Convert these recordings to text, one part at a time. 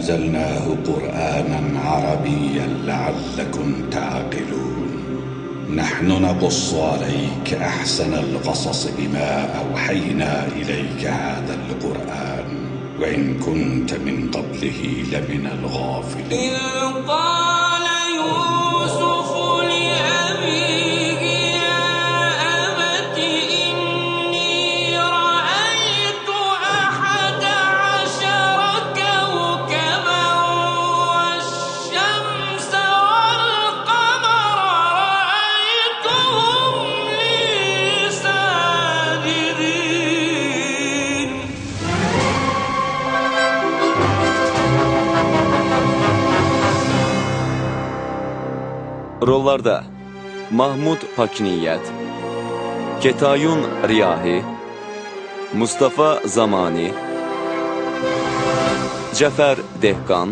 أنزلناه قرآنا عربيا لعلكم تعقلون. نحن نقص عليك أحسن القصص بما أوحينا إليك هذا القرآن وإن كنت من قبله لمن الغافلين. إذ قال يوسف لأبيه يا أبت إني رأيت 11 كوكبا والشمس والقمر رأيتهم لي ساجدين. Rollarda Mahmud Pakniyyət, Ketayun Riyahi, Mustafa Zamani, Cəfər Dehqan,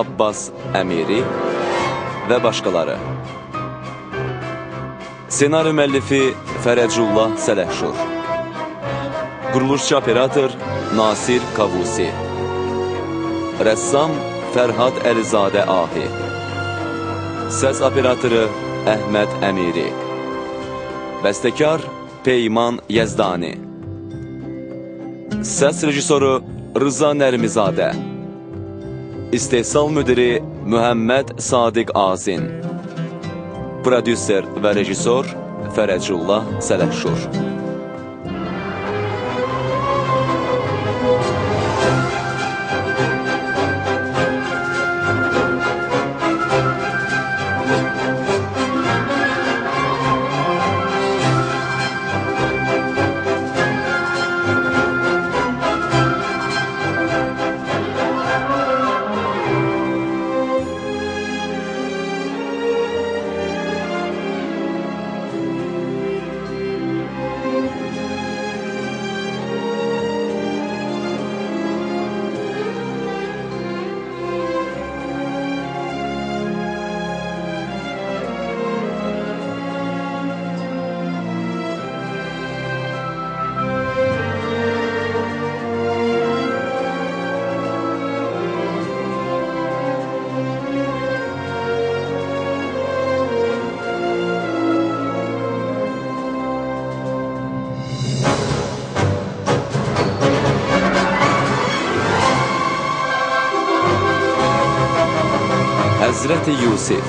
Abbas Əmiri və başqaları. Senaryo müəllifi Fərəcullah Sələhşur. Quruluşçu operator Nasir Kavusi. Rəssam Fərhad Əlizadə Ahi. Səs operatoru Əhməd Əmiri. Bəstəkar Peyman Yəzdani. Səs rejissoru Rıza Nərmizadə. İstehsal müdiri Mühəmməd Sadiq Azin. Prodüser və rejissor Fərəcullah Sələhşur. Həzrəti Yusif.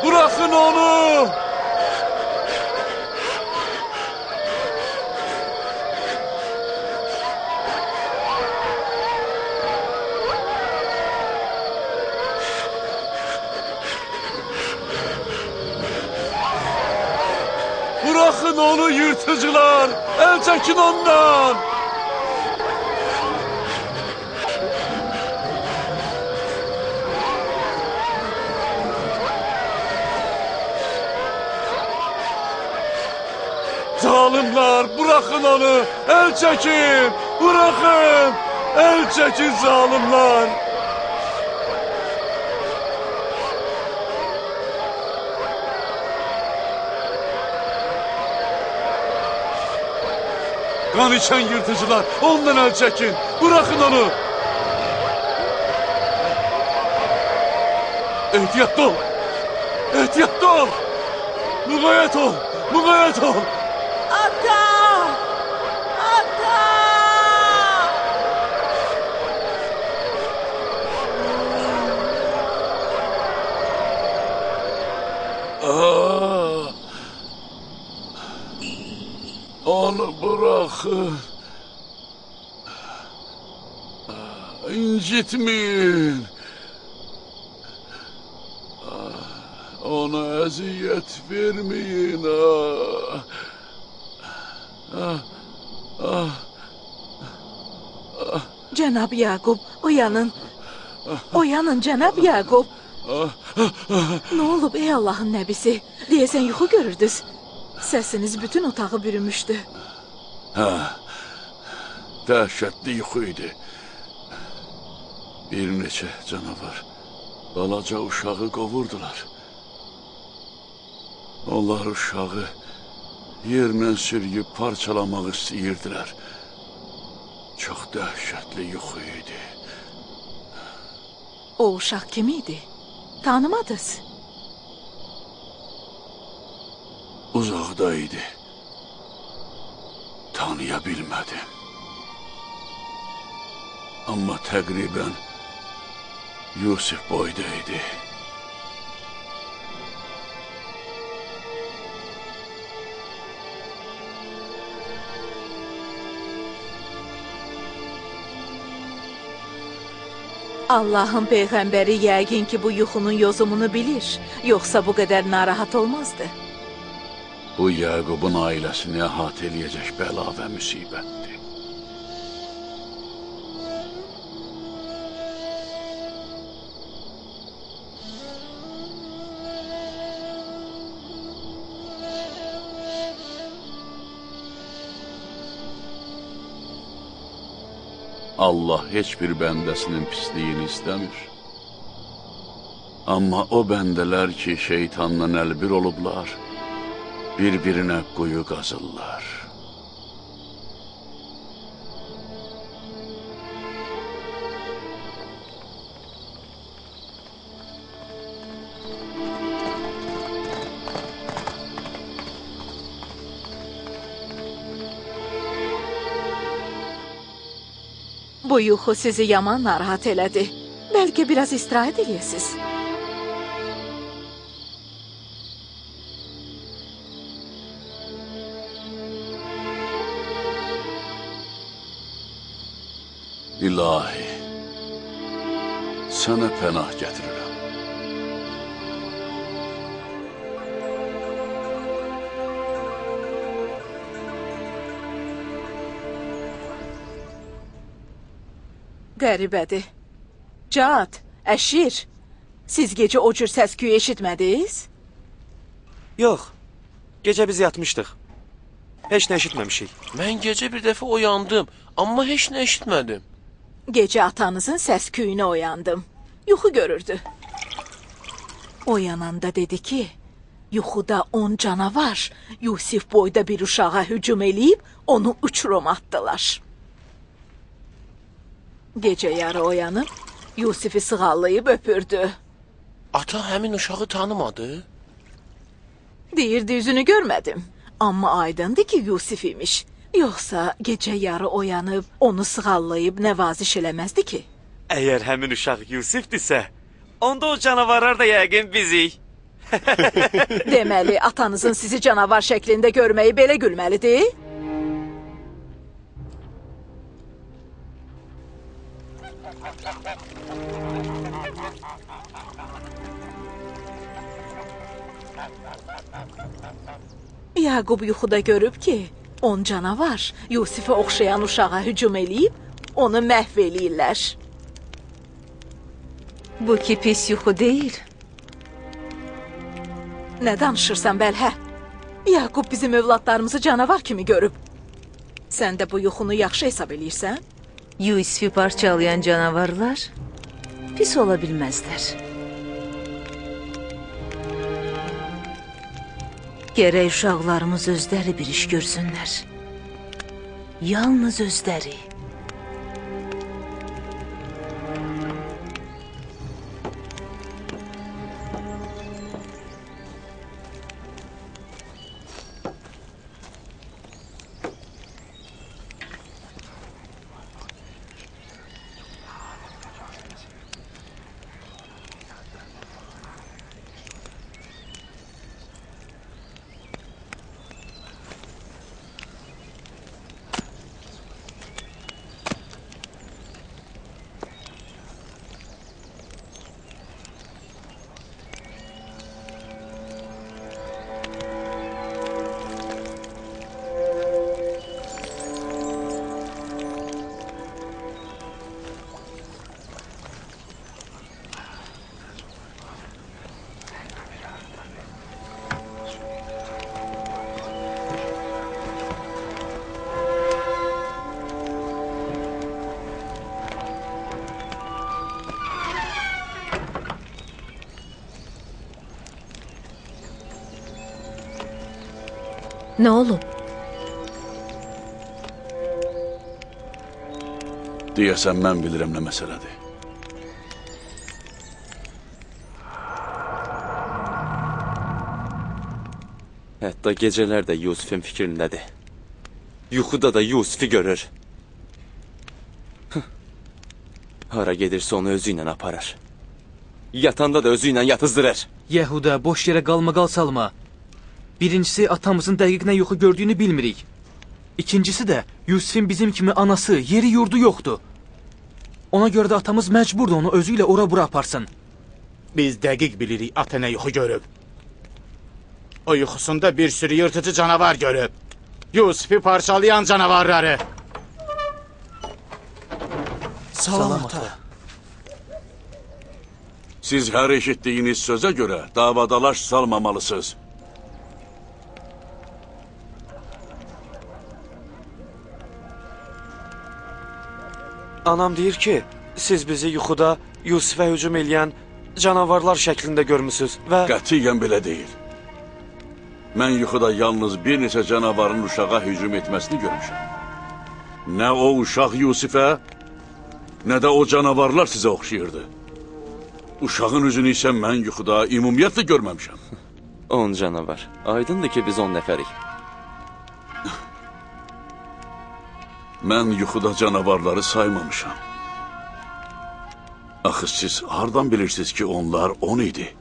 Bırakın onu! Bırakın onu yırtıcılar! El çekin ondan! Zalimler, bırakın onu! El çekin! Bırakın! El çekin zalimler! Kan içen yırtıcılar, ondan el çekin! Bırakın onu! Ehtiyatlı ol! Ehtiyatlı ol! Mukayyet ol! Mukayyet ol! Ata! Ata! İncitməyin. Ona əziyyət verməyin. Cənab Yaqub, oyanın. Oyanın cənab Yaqub. Nə olub ey Allahın nəbisi? Deyəsən yuxu görürdünüz. Səsiniz bütün otağı bürümüşdü. Hə, dəhşətli yuxu idi. Bir neçə canavar balaca uşağı qovurdular. Onlar uşağı yerlə sürüyüb parçalamaq istəyirdilər. Çox dəhşətli yuxu idi. O uşaq kim idi? Tanımadınız? Uzaqda idi. Tanıya bilmədim. Amma təqribən Yusif boyda idi. Allahın peyğəmbəri yəqin ki bu yuxunun yozumunu bilir. Yoxsa bu qədər narahat olmazdı. Bu Yaqubun ailəsini əhatə eləyəcək bəla və müsibətdir. Allah heç bir bəndəsinin pisliyini istəmir. Amma o bəndələr ki, şeytanla əlbir olublar, bir-birinə quyu qazırlar. Bu yuxu sizi yaman narahat elədi. Bəlkə biraz istirahət eləyəsiniz. İlahi, sənə pənah gətirirəm. Qəribədir. Cad, Əşir, siz gecə o cür səs-küyü eşitmədiniz? Yox, gecə biz yatmışdıq. Heç nə eşitməmişik. Mən gecə bir dəfə oyandım, amma heç nə eşitmədim. Gecə atanızın səs-küyünə oyandım. Yuxu görürdü. Oyananda dedi ki, yuxuda 10 canavar Yusif boyda bir uşağa hücum eləyib, onu uçuruma atdılar. Gecə yarı oyanıb, Yusifi sığallayıb öpürdü. Ata həmin uşağı tanımadı? Deyirdi, üzünü görmədim. Amma aydındır ki, Yusif imiş. Yoxsa gecə yarı oyanıb, onu sığallayıb nəvaziş eləməzdi ki? Əgər həmin uşaq Yusifdirsə, onda o canavarlar da yəqin bizik. Deməli, atanızın sizi canavar şəklində görməyi belə gülməlidir? Yaqub yuxuda görüb ki, 10 canavar Yusifə oxşayan uşağa hücum eləyib, onu məhv eləyirlər. Bu ki pis yuxu deyil. Nə danışırsan Bəlhə? Yaqub bizim övladlarımızı canavar kimi görüb. Sən də bu yuxunu yaxşı hesab eləyirsən? Yusifi parçalayan canavarlar pis ola bilməzlər. Gərək uşaqlarımız özləri bir iş görsünlər. Yalnız özləri. Nə olub? Deyəsən, mən bilirəm nə məsələdir. Hətta gecələr də Yusifin fikrindədir. Yuxuda da Yusifi görür. Hara gedirsə onu özü ilə aparır. Yatanda da özü ilə yatızdırır. Yəhuda, boş yerə qalmaqal salma. Birincisi, atamızın dəqiq nə yuxu gördüyünü bilmirik. İkincisi də, Yusifin bizim kimi anası, yeri yurdu yoxdur. Ona görə də atamız məcburdur onu özü ilə ora-bura aparsın. Biz dəqiq bilirik ata nə yuxu görüb. O yuxusunda bir sürü yırtıcı canavar görüb. Yusifi parçalayan canavarları. Salam ata. Siz hər eşitdiyiniz sözə görə davadalaş salmamalısınız. Anam deyir ki, siz bizi yuxuda Yusifə hücum eləyən canavarlar şəklində görmüsünüz və... Qətiyyən belə deyil. Mən yuxuda yalnız bir neçə canavarın uşağa hücum etməsini görmüşəm. Nə o uşaq Yusifə, nə də o canavarlar sizə oxşayırdı. Uşağın üzünü isə mən yuxuda ümumiyyətlə görməmişəm. 10 canavar. Aydındır ki, biz 10 nəfərik. Mən yuxuda canavarları saymamışam. Axı siz hardan bilirsiniz ki, onlar 10 idi?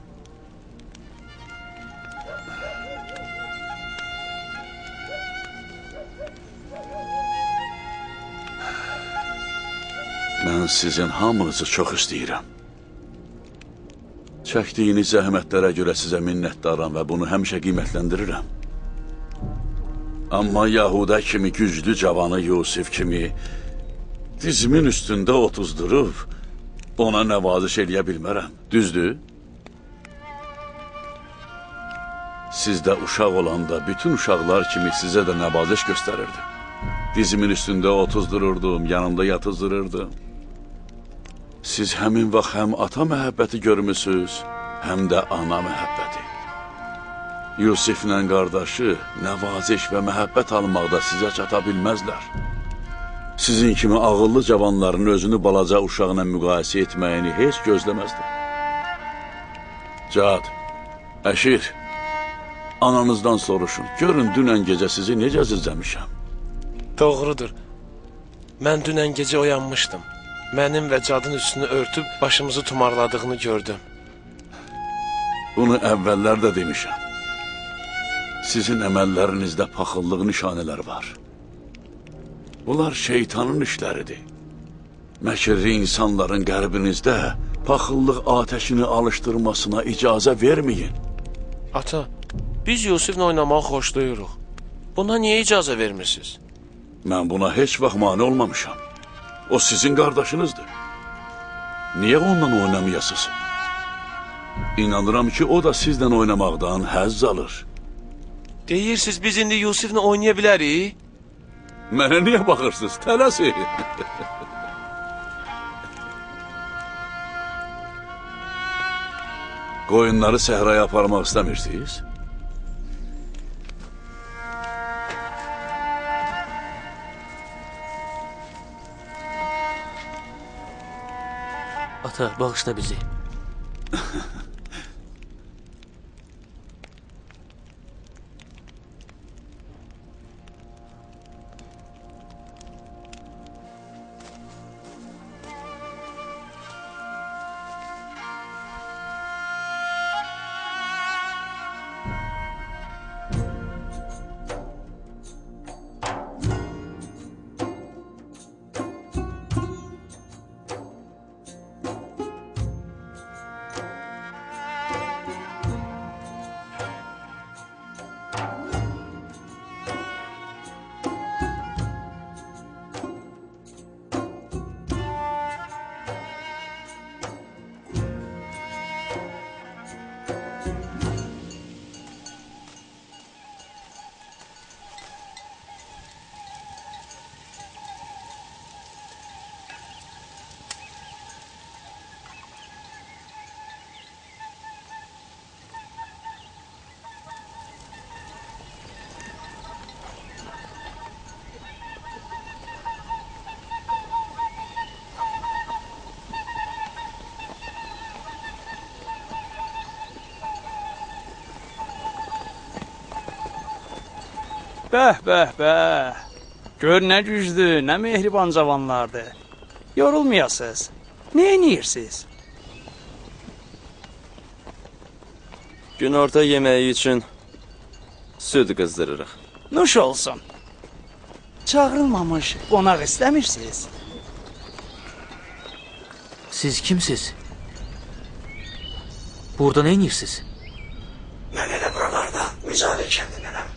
Mən sizin hamınızı çox istəyirəm. Çəkdiyiniz zəhmətlərə görə sizə minnətdaram və bunu həmişə qiymətləndirirəm. Amma Yahuda kimi güclü cavanı Yusif kimi dizimin üstündə otuzdurub ona nəvaziş eləyə bilmərəm. Düzdür? Siz də uşaq olanda bütün uşaqlar kimi sizə də nəvaziş göstərirdim. Dizimin üstündə otuzdururdum, yanımda yatızdırırdım. Siz həmin vaxt həm ata məhəbbəti görmüsünüz, həm də ana məhəbbəti. Yusiflə qardaşı nəvaziş və məhəbbət almaqda sizə çata bilməzlər. Sizin kimi ağıllı cavanların özünü balaca uşaqla müqayisə etməyini heç gözləməzdim. Cad, Əşir, ananızdan soruşun. Görün, dünən gecə sizi necə əzizləmişəm. Doğrudur. Mən dünən gecə oyanmışdım. Mənim və Cadın üstünü örtüb başımızı tumarladığını gördüm. Bunu əvvəllər də demişəm. Sizin əməllərinizdə paxıllıq nişanələri var. Bunlar şeytanın işləridir. Məkirli insanların qəlbinizdə paxıllıq atəşini alışdırmasına icazə verməyin. Ata, biz Yusiflə oynamağı xoşlayırıq. Buna niyə icazə vermirsiniz? Mən buna heç vaxt mane olmamışam. O sizin qardaşınızdır. Niyə onunla oynamayasınız? İnanıram ki, o da sizlə oynamaqdan həzz alır. Deyirsiniz, biz indi Yusiflə oynaya bilərik? Mənə niyə baxırsınız? Tələsin. Qoyunları səhraya aparmaq istəmirsiniz? Ata, bağışla bizi. Bəh, bəh, bəh. Gör nə güclü, nə mehriban cavanlardır. Yorulmayasınız. Nə edirsiniz? Günorta yeməyi üçün süd qızdırırıq. Nuş olsun. Çağırılmamış qonaq istəmirsiniz. Siz kimsiz? Burada nə edirsiniz? Mən elə buralarda Mücahir kəndindənəm.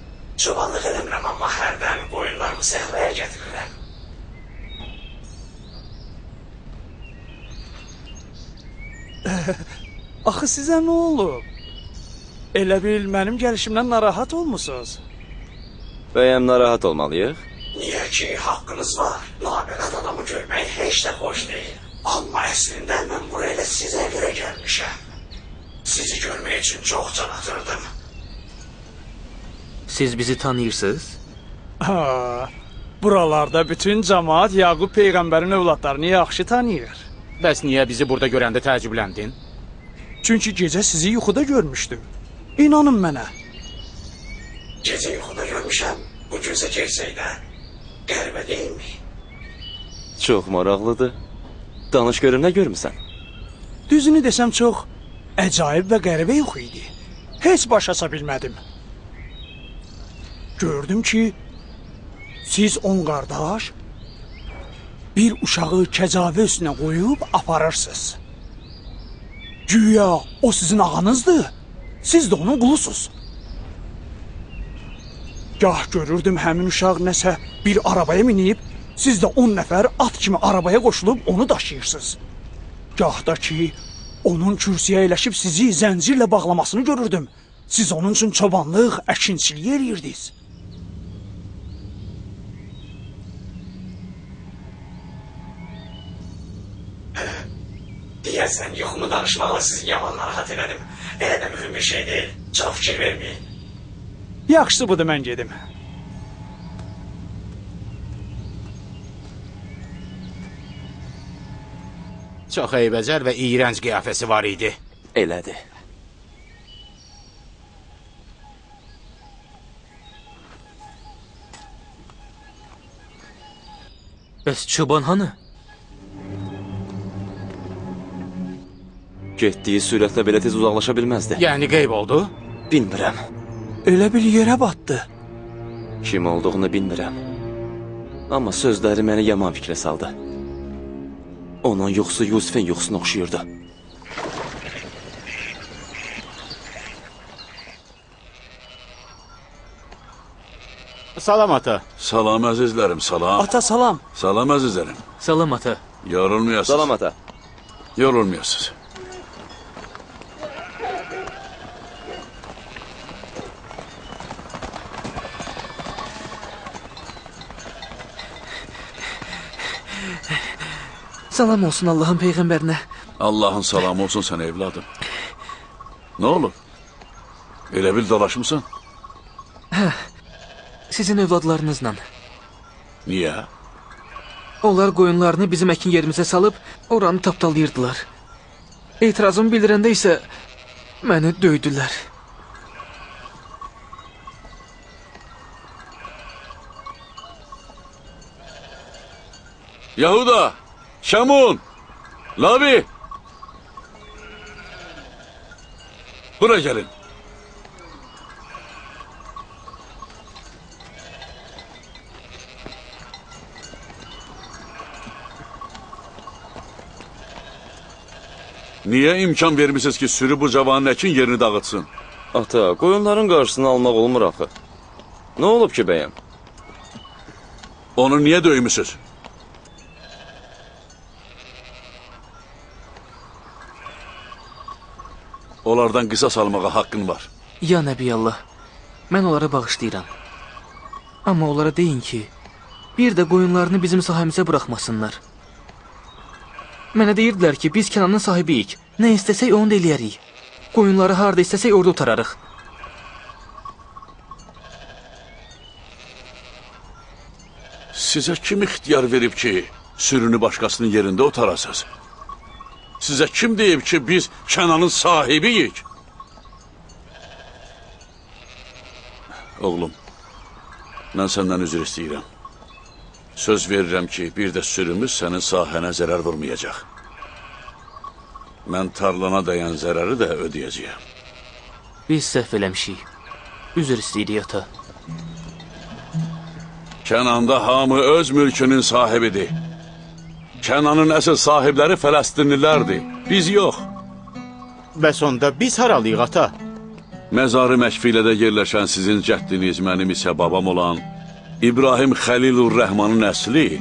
Çobanlıq eləmirəm, amma hərdən qoyunlarımı səhraya gətirirəm. Axı sizə nə olub? Elə bil mənim gəlişimdən narahat olmusunuz. Bəyəm narahat olmalıyıq? Niyə ki, haqqınız var. Nabələd adamı görmək heç də xoş deyil. Amma əslində mən buraya elə sizə görə gəlmişəm. Sizi görmək üçün çox can atırdım. Siz bizi tanıyırsınız? Ha, buralarda bütün cəmaat Yaqub Peyğəmbərin övladlarını yaxşı tanıyır. Bəs niyə bizi burada görəndə təəccübləndin? Çünki gecə sizi yuxuda görmüşdüm. İnanın mənə. Gecə yuxuda görmüşəm, bu günsə gerçəkdə. Qəribə deyilmi? Çox maraqlıdır. Danış görüm, nə görmüsən? Düzünü desəm çox əcaib və qəribə yuxu idi. Heç baş aça bilmədim. Gördüm ki, siz 10 qardaş bir uşağı kəcavə üstünə qoyub aparırsınız. Güya o sizin ağanızdır, siz də onun qulusunuz. Gah görürdüm həmin uşaq nəsə bir arabaya minib, siz də 10 nəfər at kimi arabaya qoşulub onu daşıyırsınız. Gah da ki, onun kürsüyə əyləşib sizi zəncirlə bağlamasını görürdüm. Siz onun üçün çobanlıq, əkinçilik eləyirdiniz. Deyəsən, yuxumu danışmaqla sizi yaman narahat elədim. Elə də mühüm bir şey deyil. Çox fikir verməyin. Yaxşısı budur, mən gedim. Çox eybəcər və iyrənc qiyafəsi var idi. Elədir. Bəs çoban hanı? Getdiyi sürətlə belə tez uzaqlaşa bilməzdi. Yəni qeyb oldu? Bilmirəm. Elə bir yerə batdı. Kim olduğunu bilmirəm. Amma sözləri məni yaman fikrə saldı. Onun yuxusu Yusifin yuxusuna oxşayırdı. Salam ata. Salam əzizlərim, salam. Ata salam. Salam əzizlərim. Salam ata. Yorulmayasınız. Salam ata. Yorulmayasınız. Salam olsun Allahın Peyğəmbərinə. Allahın salamı olsun sənə evladım. Nə olub? Elə bil dalaşmısan? Hə, sizin övladlarınızla. Niyə? Onlar qoyunlarını bizim əkin yerimizə salıb oranı tapdalayırdılar. Etirazımı bildirəndə isə məni döydülər. Yahuda! Şamun! Lavi! Bura gəlin. Niyə imkan vermişsiniz ki, sürü bu cavanın əkin yerini dağıtsın? Ata, qoyunların qarşısını almaq olmur axı. Nə olub ki, bəyəm? Onu niyə döymüsünüz? Onlardan qisas almağa haqqın var. Ya Nəbiyallah, mən onlara bağışlayıram. Amma onlara deyin ki, bir də qoyunlarını bizim sahəmizə buraxmasınlar. Mənə deyirdilər ki, biz Kənanın sahibiyik. Nə istəsək onu da eləyərik. Qoyunları harada istəsək orada otararıq. Sizə kim ixtiyar verib ki, sürünü başqasının yerində otarasınız? Sizə kim deyib ki, biz Kənanın sahibiyik? Oğlum, Mən səndən üzr istəyirəm. Söz verirəm ki, bir də sürümüz sənin sahənə zərər vurmayacaq. Mən tarlana dəyən zərəri də ödəyəcəyəm. Biz səhv eləmişik. Üzr istəyirik, ata. Kənanda hamı öz mülkünün sahibidir. Kənanın əsl sahibləri Fələstinlilərdir, biz yox. Bəs onda biz haralıyıq, ata? Məzarı Məşfilədə yerləşən sizin cəddiniz, mənim isə babam olan İbrahim Xəlilur Rəhmanın əsli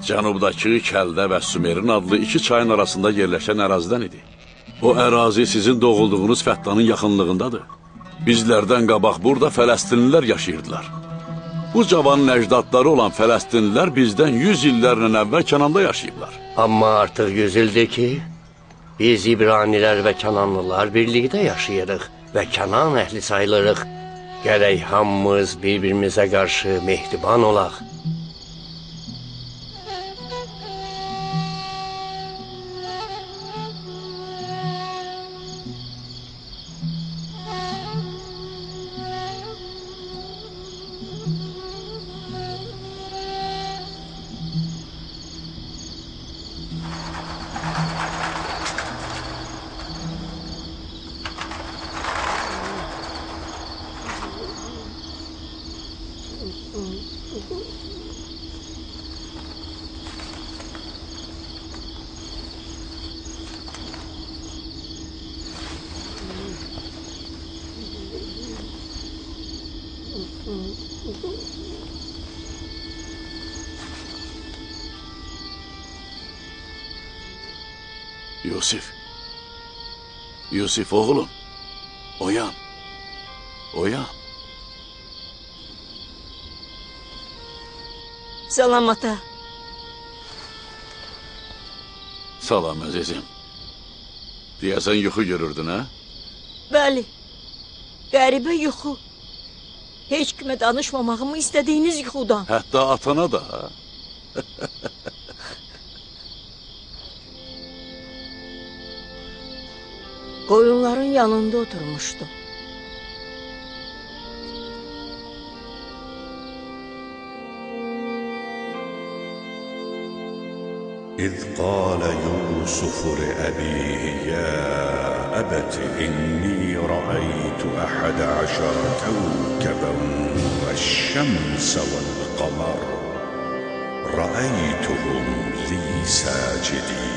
cənubdakı Kəldə və Sümerin adlı iki çayın arasında yerləşən ərazidən idi. O ərazi sizin doğulduğunuz Fəttanın yaxınlığındadır. Bizlərdən qabaq burada Fələstinlilər yaşayırdılar. Bu cavanın əcdadları olan Fələstinlilər bizdən 100 illərlə əvvəl Kənanda yaşayıblar. Amma artıq 100 ildir ki, biz İbranilər və Kənanlılar birlikdə yaşayırıq və Kənan əhli sayılırıq. Gərək hamımız bir-birimizə qarşı mehriban olaq. Yusif, Yusif oğlum, oyan, oyan. Salam ata. Salam əzizim. Deyəsən yuxu görürdün, hə? Bəli, qəribə yuxu. Heç kimə danışmamağımı istədiyiniz yuxudan. Hətta atana da, ha? Qoyunların yanında oturmuşdum. إذ قال يوسف لأبيه يا أبت إني رأيت 11 كوكبا والشمس والقمر رأيتهم لي ساجدين.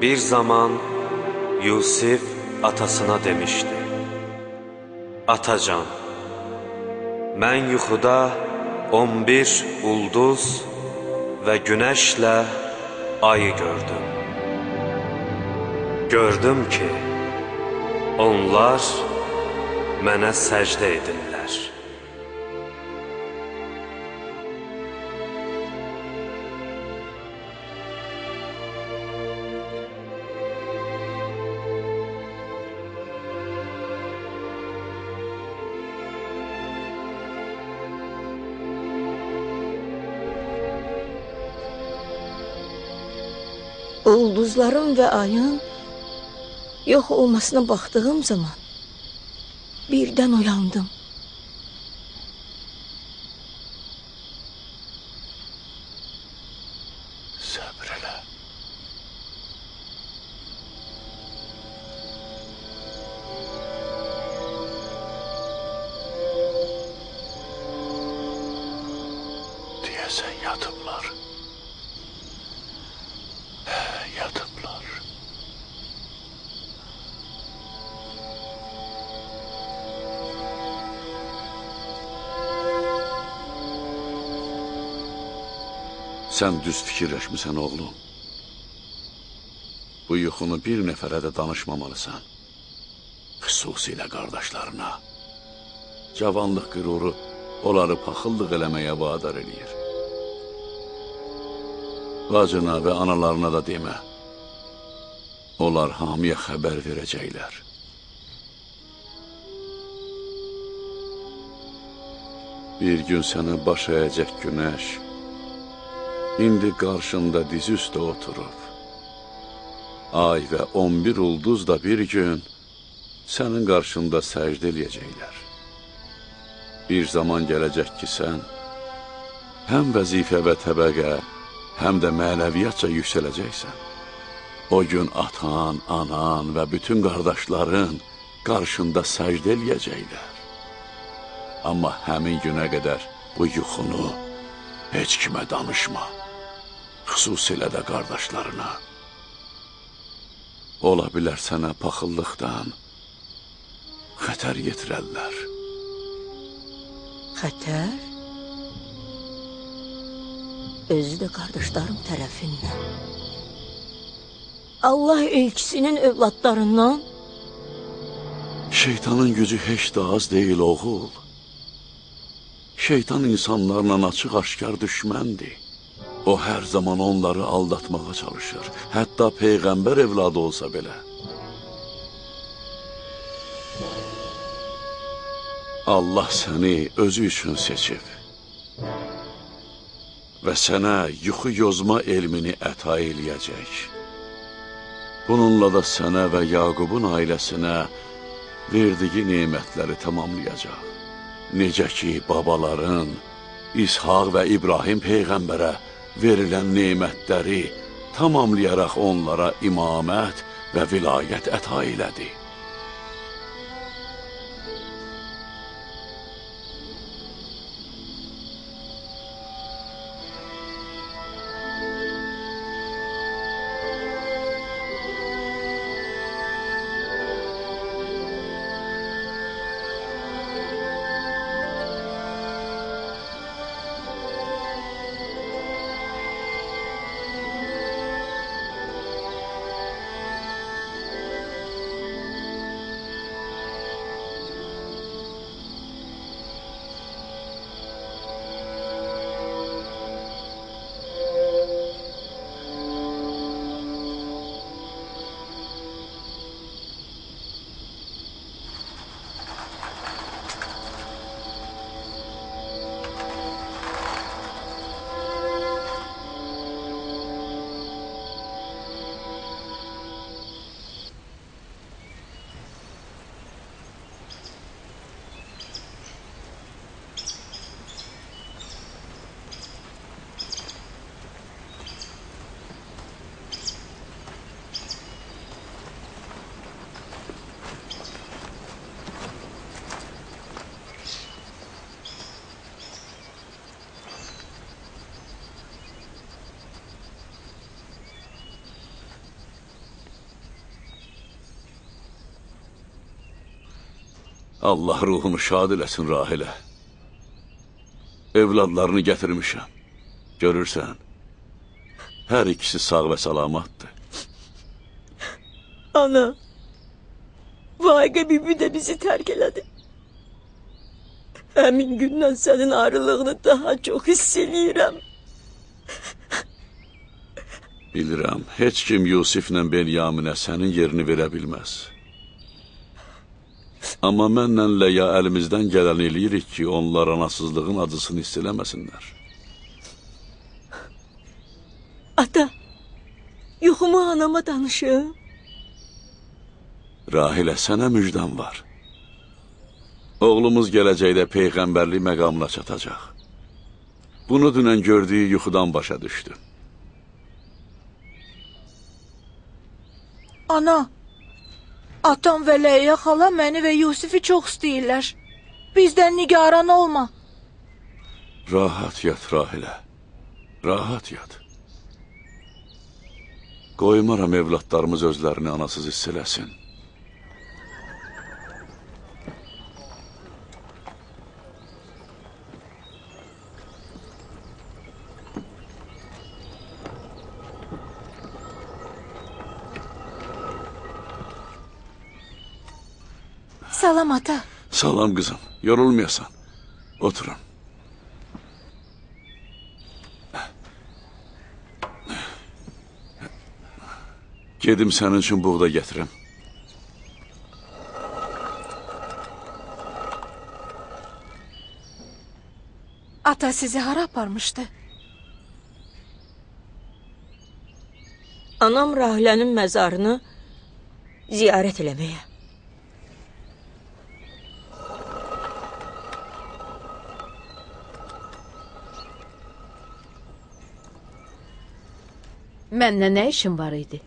Bir zaman Yusif atasına demişdi: Atacan, mən yuxuda 11 ulduz və günəşlə ayı gördüm. Gördüm ki, onlar mənə səcdə edirlər. Ulduzların və ayın yox olmasına baxdığım zaman birdən oyandım. Yatıblar. Yatıblar. Sən düz fikirləşmisən, oğlum. Bu yuxunu bir nəfərə də danışmamalısan. Xüsusilə qardaşlarına. Cavanlıq qüruru onları paxıllıq eləməyə vadar eləyir. Bacına və analarına da demə. Onlar hamıya xəbər verəcəklər. Bir gün sənə baş əyəcək günəş, indi qarşında dizi üstə oturub. Ay və 11 ulduz da bir gün sənin qarşında səcdə eləyəcəklər. Bir zaman gələcək ki, sən həm vəzifə və təbəqə, həm də mənəviyyatca yüksələcəksən. O gün atan, anan və bütün qardaşların qarşında səcdə eləyəcəklər. Amma həmin günə qədər bu yuxunu heç kimə danışma, xüsusilə də qardaşlarına. Ola bilər sənə paxıllıqdan xətər yetirərlər. Xətər? Özü də qardaşlarım tərəfindən. Allah elçisinin övladlarından. Şeytanın gücü heç də az deyil, oğul. Şeytan insanlarla açıq-aşkar düşməndir. O hər zaman onları aldatmağa çalışır. Hətta peyğəmbər evladı olsa belə. Allah səni özü üçün seçib və sənə yuxu yozma elmini əta eləyəcək. Bununla da sənə və Yaqubun ailəsinə verdiyi nemətləri tamamlayacaq. Necə ki, babaların, İshaq və İbrahim peyğəmbərə verilən nemətləri tamamlayaraq onlara imamət və vilayət əta elədi. Allah ruhunu şad eləsin Rahilə. Evladlarını gətirmişəm. Görürsən, hər ikisi sağ və salamatdır. Ana, Vaiqə bibi də bizi tərk elədi. Həmin gündən sənin ayrılığını daha çox hiss eləyirəm. Bilirəm, heç kim Yusiflə Benyaminə sənin yerini verə bilməz. Amma mənlə Leya əlimizdən gələni eləyirik ki, onlar anasızlığın acısını hiss eləməsinlər. Ata, yuxumu anama danışım. Rahilə, sənə müjdəm var. Oğlumuz gələcəkdə peyğəmbərlik məqamına çatacaq. Bunu dünən gördüyü yuxudan başa düşdüm. Ana, atam və Leya xala məni və Yusifi çox istəyirlər. Bizdən nigaran olma. Rahat yat, Rahilə. Rahat yat. Qoymaram evladlarımız özlərini anasız hiss eləsin. Salam ata. Salam qızım, yorulmayasan. Oturun. Gedim sənin üçün buğda gətirim. Ata sizi hara aparmışdı? Anam Rahilənin məzarını ziyarət eləməyə. Mənlə nə işin var idi?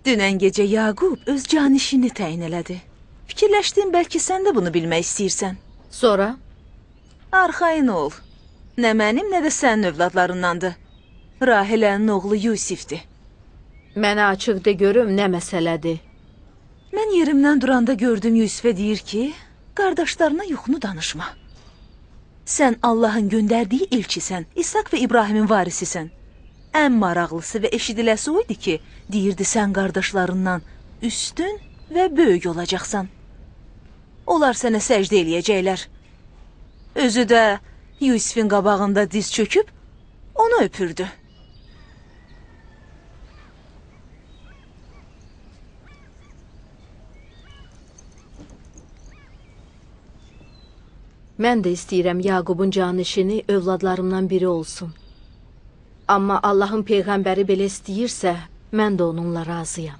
Dünən gecə Yaqub öz canişini təyin elədi. Fikirləşdim, bəlkə sən də bunu bilmək istəyirsən. Sonra? Arxayın ol. Nə mənim, nə də sənin övladlarındandır. Rahilənin oğlu Yusifdir. Mənə açıq de görüm, nə məsələdir? Mən yerimdən duranda gördüm Yusifə deyir ki, qardaşlarına yuxunu danışma. Sən Allahın göndərdiyi elçisən, İshak və İbrahimin varisisən. Ən maraqlısı və eşidiləsi o idi ki, deyirdi sən qardaşlarından üstün və böyük olacaqsan. Onlar sənə səcdə eləyəcəklər. Özü də Yusifin qabağında diz çöküb onu öpürdü. Mən də istəyirəm Yaqubun canişini övladlarımdan biri olsun. Amma Allahın peyğəmbəri belə istəyirsə, mən də onunla razıyam.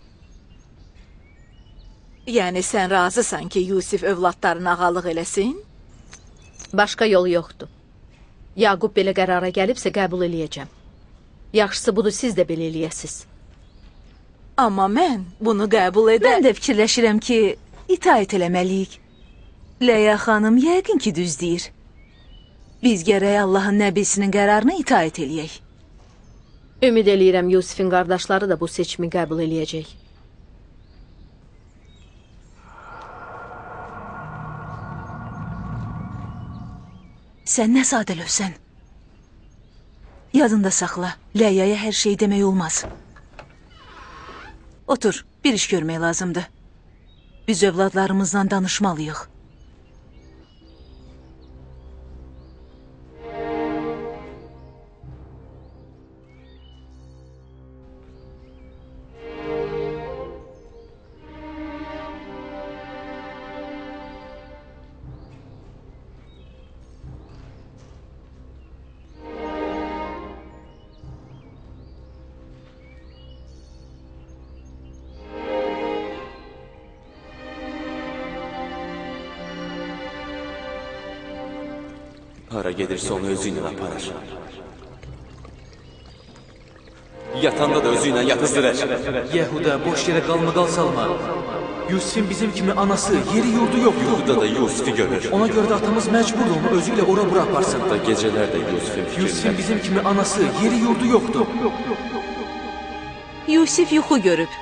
Yəni sən razısan ki, Yusif övladlarına ağalıq eləsin? Başqa yol yoxdur. Yaqub belə qərara gəlibsə qəbul eləyəcəm. Yaxşısı budur, siz də belə eləyəsiz. Amma mən bunu qəbul edə... Mən də fikirləşirəm ki, itaət eləməliyik. Ləya xanım yəqin ki, düz deyir. Biz gərək Allahın nəbisinin qərarına itaət eləyək. Ümid eləyirəm Yusifin qardaşları da bu seçimi qəbul eləyəcək. Sən nə sadəlövsən? Yadında saxla, Ləyaya hər şey demək olmaz. Otur, bir iş görmək lazımdır. Biz övladlarımızla danışmalıyıq. Hara gedirsə onu özü ilə aparar. Yatanda da özü ilə yatızdırır. Yehuda, boş yerə qalmaqal salma. Yusifin bizim kimi anası, yeri yurdu yoxdur. Yuxuda da Yusifi görür. Ona görə də atamız məcburdur onu özü ilə ora-bura aparsın. Hətta gecələr də Yusifin fikrində. Yusifin bizim kimi anası, yeri yurdu yoxdur. Yusif yuxu görüb.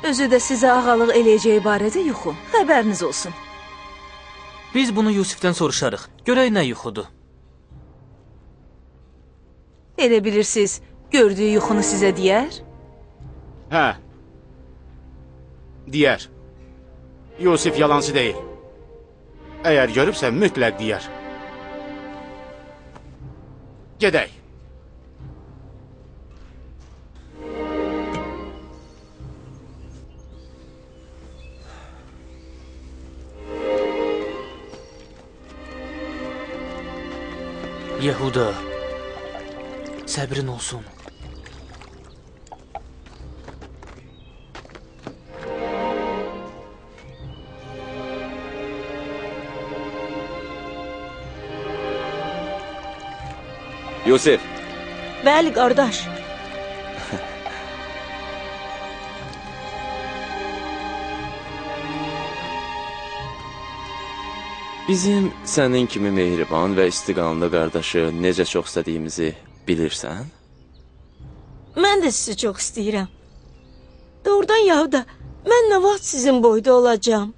Özü də sizə ağalıq eləyəcəyi barədə yuxu. Xəbəriniz olsun. Biz bunu Yusifdən soruşarıq. Görək nə yuxudur. Elə bilirsiniz, gördüyü yuxunu sizə deyər? Hə, deyər. Yusif yalancı deyil. Əgər görübsə, mütləq deyər. Gedək. Yehuda, səbrin olsun. Yusif. Bəli, qardaş. Bizim sənin kimi mehriban və istiqanlı qardaşı necə çox istədiyimizi bilirsən? Mən də sizi çox istəyirəm. Doğrudan Yahuda, mən nə vaxt sizin boyda olacağam?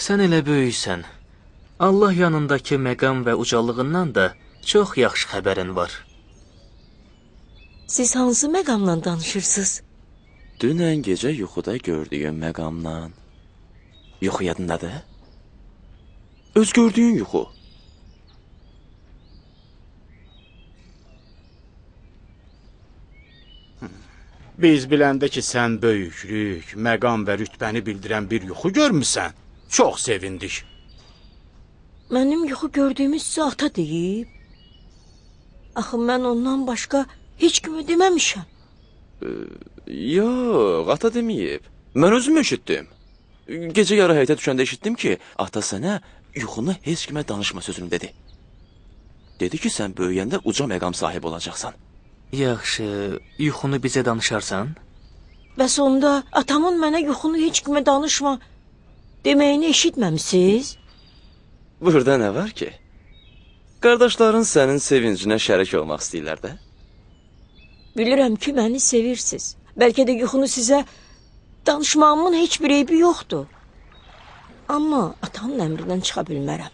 Sən elə böyüksən. Allah yanındakı məqam və ucalığından da çox yaxşı xəbərin var. Siz hansı məqamla danışırsınız? Dünən gecə yuxuda gördüyüm məqamla. Yuxu yadındadır? Öz gördüyün yuxu. Biz biləndə ki, sən böyüklük, məqam və rütbəni bildirən bir yuxu görmüsən, çox sevindik. Mənim yuxu gördüyümü sizə ata deyib. Axı mən ondan başqa heç kimə deməmişəm. Yox, ata deməyib. Mən özüm eşitdim. Gecə yarı həyətə düşəndə eşitdim ki, ata sənə yuxunu heç kimə danışma sözünü dedi. Dedi ki, sən böyüyəndə uca məqam sahibi olacaqsan. Yaxşı, yuxunu bizə danışarsan? Bəs onda atamın mənə yuxunu heç kimə danışma deməyini eşitməmisiniz? Burada nə var ki? Qardaşların sənin sevincinə şərik olmaq istəyirlər də. Bilirəm ki, məni sevirsiniz. Bəlkə də yuxunu sizə danışmağımın heç bir eybi yoxdur. Amma atamın əmrindən çıxa bilmərəm.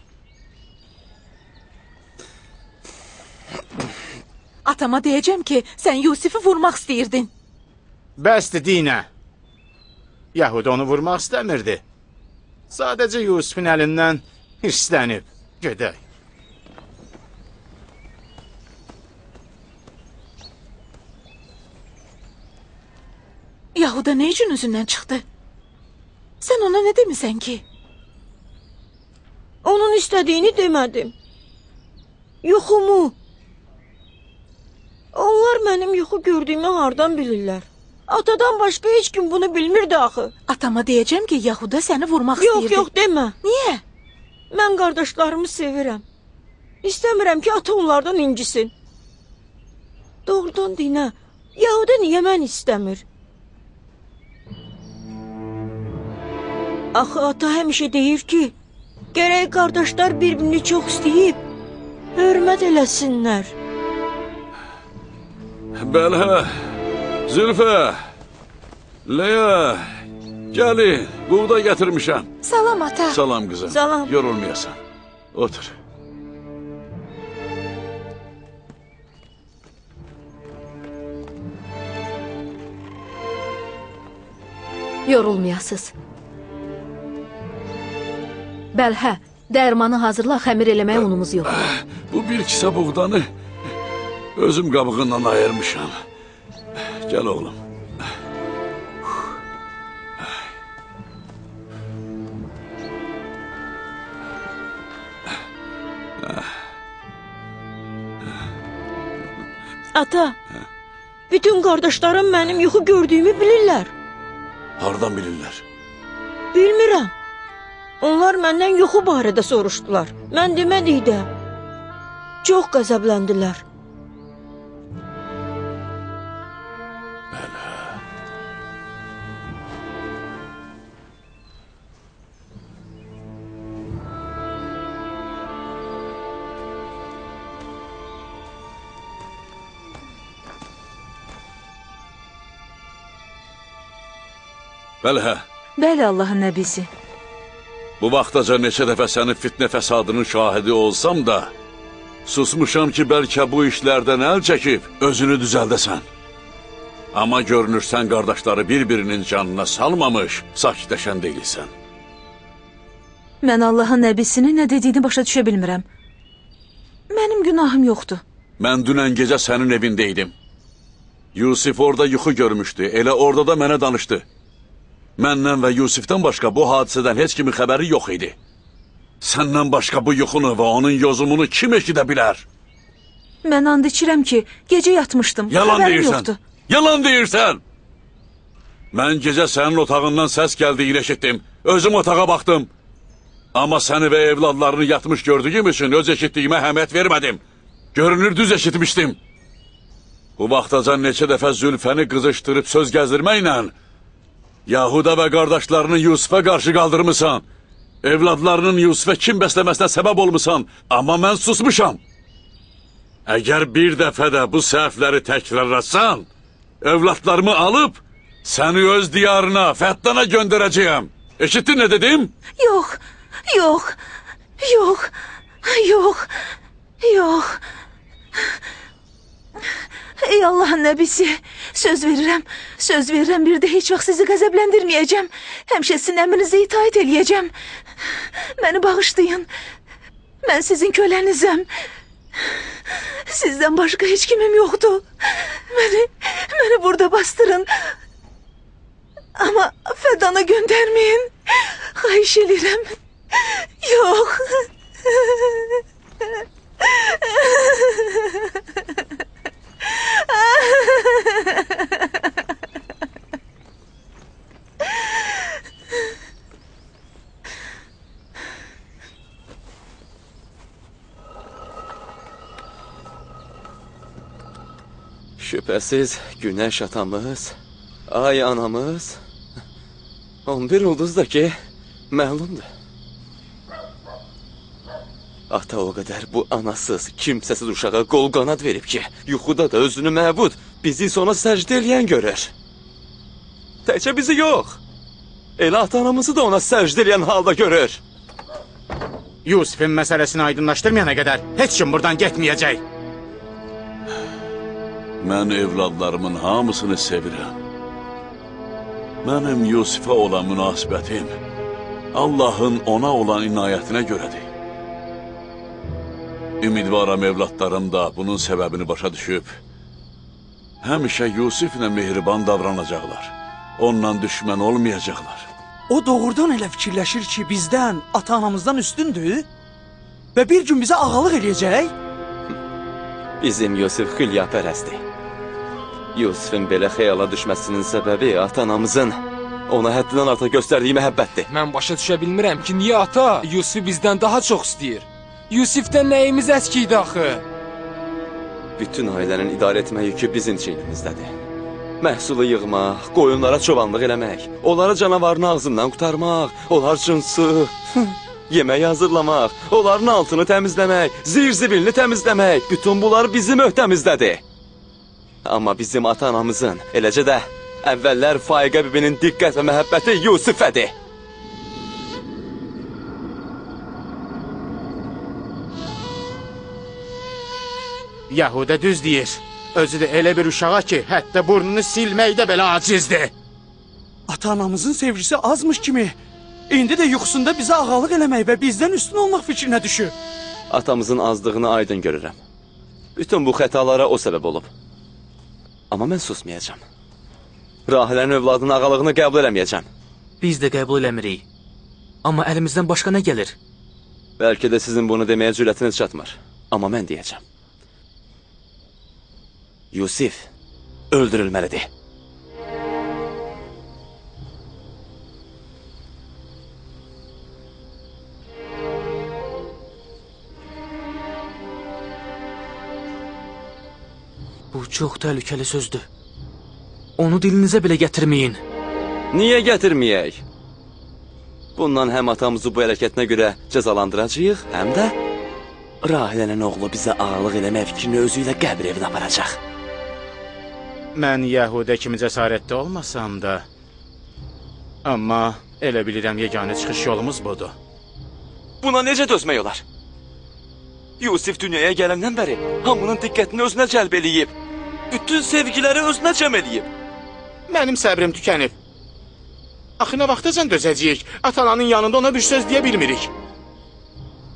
Atama deyəcəm ki, sən Yusifi vurmaq istəyirdin. Bəsdir, Dinə. Yahuda onu vurmaq istəmirdi. Sadəcə Yusifin əlindən hirslənib. Gedək. Yahuda nə üçün özündən çıxdı? Sən ona nə demisən ki? Onun istədiyini demədim. Yuxumu. Onlar mənim yuxu gördüyümü hardan bilirlər? Atadan başqa heç kim bunu bilmirdi axı. Atama deyəcəm ki, Yahuda səni vurmaq istəyirdi. Yox, yox, demə. Niyə? Mən qardaşlarımı sevirəm. İstəmirəm ki, ata onlardan incisin. Doğrudan Dinə, Yahuda niyə məni istəmir? Axı ata həmişə deyir ki, gərək qardaşlar bir-birini çox istəyib, hörmət eləsinlər. Bəlhə, Zülfə, Leya, gəlin, buğda gətirmişəm. Salam ata. Salam qızım. Salam. Yorulmayasan. Otur. Yorulmayasız. Bəlhə, dərmanı hazırla, xəmir eləməyə unumuz yox. Bu bir kisə buğdanı özüm qabığından ayırmışam. Gəl oğlum. Ata, bütün qardaşlarım mənim yuxu gördüyümü bilirlər. Hardan bilirlər? Bilmirəm. Onlar məndən yuxu barədə soruşdular. Mən demədikdə çox qəzəbləndilər. Bələ. Bəlhə. Bəli, Allahın nəbisi. Bu vaxtaca neçə dəfə sənin fitnə fəsadının şahidi olsam da, susmuşam ki, bəlkə bu işlərdən əl çəkib özünü düzəldəsən. Amma görünür, sən qardaşları bir-birinin canına salmamış, sakitləşən deyilsən. Mən Allahın nəbisinin nə dediyini başa düşə bilmirəm. Mənim günahım yoxdur. Mən dünən gecə sənin evindeydim. Yusif orada yuxu görmüşdü, elə orada da mənə danışdı. Məndən və Yusifdən başqa bu hadisədən heç kimin xəbəri yox idi. Səndən başqa bu yuxunu və onun yozumunu kim eşidə bilər? Mən and içirəm ki, gecə yatmışdım. Yalan deyirsən. Yalan deyirsən. Mən gecə sənin otağından səs gəldiyini eşitdim. Özüm otağa baxdım. Amma səni və evladlarını yatmış gördüyüm üçün öz eşitdiyimə əhəmiyyət vermədim. Görünür düz eşitmişdim. Bu vaxtacan neçə dəfə Zülfəni qızışdırıb söz gəzdirməklə Yahuda və qardaşlarını Yusifə qarşı qaldırmısan. Evladlarının Yusifə kin bəsləməsinə səbəb olmusan, amma mən susmuşam. Əgər bir dəfə də bu səhvləri təkrarlasan, övladlarımı alıb səni öz diyarına, Fəddana göndərəcəyəm. Eşitdin nə dedim? Yox, yox, yox, yox, yox. Ey Allahın nəbisi, söz verirəm, söz verirəm, bir də heç vaxt sizi qəzəbləndirməyəcəm. Həmişə sizin əmrinizə itaət eləyəcəm. Məni bağışlayın. Mən sizin kölənizəm. Sizdən başqa heç kimim yoxdur. Məni burada bastırın. Amma Fədana göndərməyin. Xahiş eləyirəm. Yox. Şübhəsiz günəş atamız, ay anamız, 11 ulduz da ki, məlumdur. Ata o qədər bu anasız, kimsəsiz uşağa qol qanad verib ki, yuxuda da özünü məbud, bizi isə ona səcdə eləyən görür. Təkcə bizi yox, elə ata-anamızı da ona səcdə eləyən halda görür. Yusifin məsələsini aydınlaşdırmayana qədər heç kim buradan getməyəcək. Mən evladlarımın hamısını sevirəm. Mənim Yusifə olan münasibətim Allahın ona olan inayətinə görədir. Ümidvaram evladlarım da bunun səbəbini başa düşüb, həmişə Yusiflə mehriban davranacaqlar, onunla düşmən olmayacaqlar. O doğrudan elə fikirləşir ki, bizdən, ata-anamızdan üstündür və bir gün bizə ağalıq eləyəcək? Bizim Yusif xülyapərəsdir. Yusifin belə xəyala düşməsinin səbəbi ata-anamızın ona həddindən artıq göstərdiyi məhəbbətdir. Mən başa düşə bilmirəm ki, niyə ata Yusifi bizdən daha çox istəyir? Yusifdən nəyimiz əski idi axı? Bütün ailənin idarə etmə yükü bizim çiynimizdədir. Məhsulu yığmaq, qoyunlara çobanlıq eləmək, onları canavarın ağzından qurtarmaq, onlar üçün su, yemək hazırlamaq, onların altını təmizləmək, zirzibilini təmizləmək, bütün bunlar bizim öhdəmizdədir. Amma bizim ata-anamızın, eləcə də əvvəllər Faiqə bibinin diqqət və məhəbbəti Yusifədir. Yahuda düz deyir. Özü də elə bir uşağa ki, hətta burnunu silməkdə belə acizdir. Ata-anamızın sevgisi azmış kimi, indi də yuxusunda bizə ağalıq eləmək və bizdən üstün olmaq fikrinə düşüb. Atamızın azdığını aydın görürəm. Bütün bu xətalara o səbəb olub. Amma mən susmayacağam. Rahilənin övladının ağalığını qəbul eləməyəcəm. Biz də qəbul eləmirik. Amma əlimizdən başqa nə gəlir? Bəlkə də sizin bunu deməyə cürətiniz çatmır. Amma mən deyəcəm. Yusif öldürülməlidir. Bu çox təhlükəli sözdür. Onu dilinizə belə gətirməyin. Niyə gətirməyək? Bundan həm atamızı bu hərəkətinə görə cəzalandıracağıq, həm də Rahilənin oğlu bizə ağalıq eləmək fikrini özü ilə qəbir evinə aparacaq. Mən Yahuda kimi cəsarətli olmasam da, amma elə bilirəm yeganə çıxış yolumuz budur. Buna necə dözmək olar? Yusif dünyaya gələndən bəri hamının diqqətini özünə cəlb eləyib. Bütün sevgiləri özünə cəm eləyib. Mənim səbrim tükənib. Axı nə vaxtacan dözəcəyik? Ata-ananın yanında ona bir söz deyə bilmirik.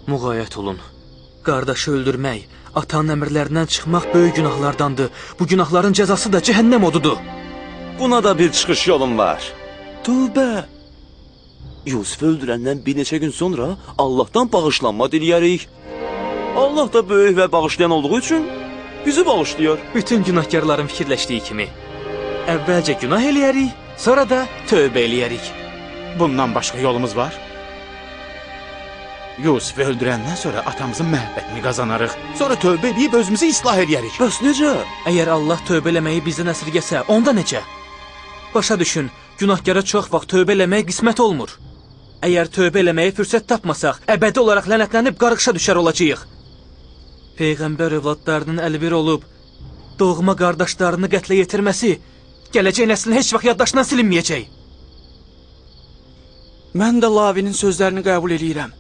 Müğayət olun. Qardaşı öldürmək, atanın əmrlərindən çıxmaq böyük günahlardandır. Bu günahların cəzası da cəhənnəm odudur. Buna da bir çıxış yolum var. Tövbə! Yusifi öldürəndən bir neçə gün sonra Allahdan bağışlanma diləyərik. Allah da böyük və bağışlayan olduğu üçün bizi bağışlayır. Bütün günahkarların fikirləşdiyi kimi. Əvvəlcə günah eləyərik, sonra da tövbə eləyərik. Bundan başqa yolumuz var? Yusifi öldürəndən sonra atamızın məhəbbətini qazanarıq. Sonra tövbə eləyib özümüzü islah eləyərik. Bəs necə? Əgər Allah tövbə eləməyi bizdən əsirgəsə, onda necə? Başa düşün, günahkara çox vaxt tövbə eləmək qismət olmur. Əgər tövbə eləməyə fürsət tapmasaq, əbədi olaraq lənətlənib qarğışa düşər olacağıq. Peyğəmbər övladlarının əli bir olub, doğma qardaşlarını qətlə yetirməsi gələcək nəslin heç vaxt yaddaşından silinməyəcək. Mən də Lavinin sözlərini qəbul eləyirəm.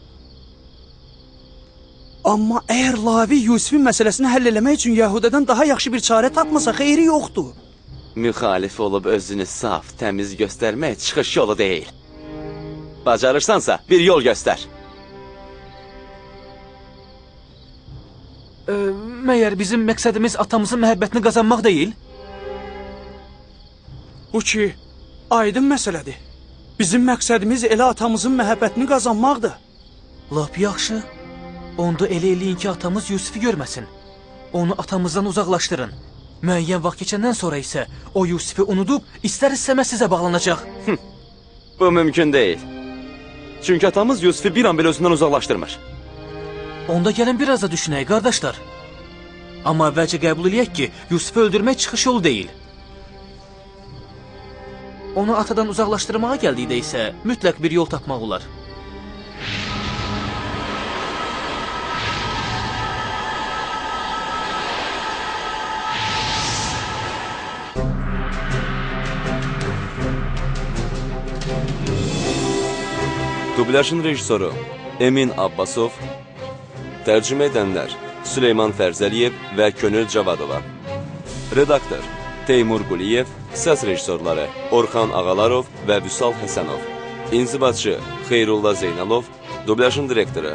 Amma əgər Lavi Yusifin məsələsini həll eləmək üçün Yəhudadan daha yaxşı bir çarə tapmasa, xeyri yoxdur. Müxalif olub özünü saf, təmiz göstərmək çıxış yolu deyil. Bacarırsansa bir yol göstər. Məyər bizim məqsədimiz atamızın məhəbbətini qazanmaq deyil? Bu ki, aydın məsələdir. Bizim məqsədimiz elə atamızın məhəbbətini qazanmaqdır. Lap yaxşı. Onda elə eləyin ki, atamız Yusifi görməsin. Onu atamızdan uzaqlaşdırın. Müəyyən vaxt keçəndən sonra isə o Yusifi unudub, istər-istəməz sizə bağlanacaq. Bu mümkün deyil. Çünki atamız Yusifi bir an belə özündən uzaqlaşdırmır. Onda gəlin biraz da düşünək, qardaşlar. Amma əvvəlcə qəbul eləyək ki, Yusifi öldürmək çıxış yolu deyil. Onu atadan uzaqlaşdırmağa gəldikdə isə mütləq bir yol tapmaq olar. Dublyajın rejissoru Emin Abbasov, tərcümə edənlər Süleyman Fərzəliyev və Könül Cavadova, redaktor Teymur Quliyev, səs rejissorları Orxan Ağalarov və Vüsal Həsənov, inzibatçı Xeyrullah Zeynalov, dublyajın direktoru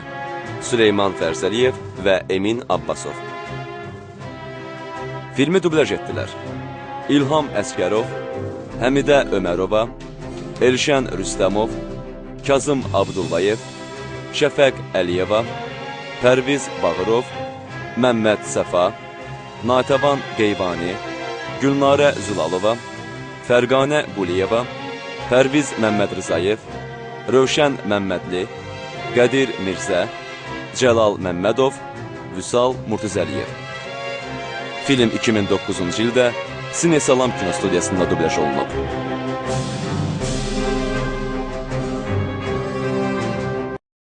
Süleyman Fərzəliyev və Emin Abbasov. Filmi dublyaj etdilər: İlham Əsgərov, Həmidə Ömərova, Elşən Rüstəmov, Kazım Abdullayev, Şəfəq Əliyeva, Pərviz Bağırov, Məmməd Səfa, Natəvan Qeyvani, Gülnarə Zülalova, Fərqanə Quliyeva, Pərviz Məmmədrzayev, Rövşən Məmmədli, Qədir Mirzə, Cəlal Məmmədov, Vüsal Murtuzəliyev. Film 2009-cu ildə Sine Salam kinostudiyasında dublyaj olunub.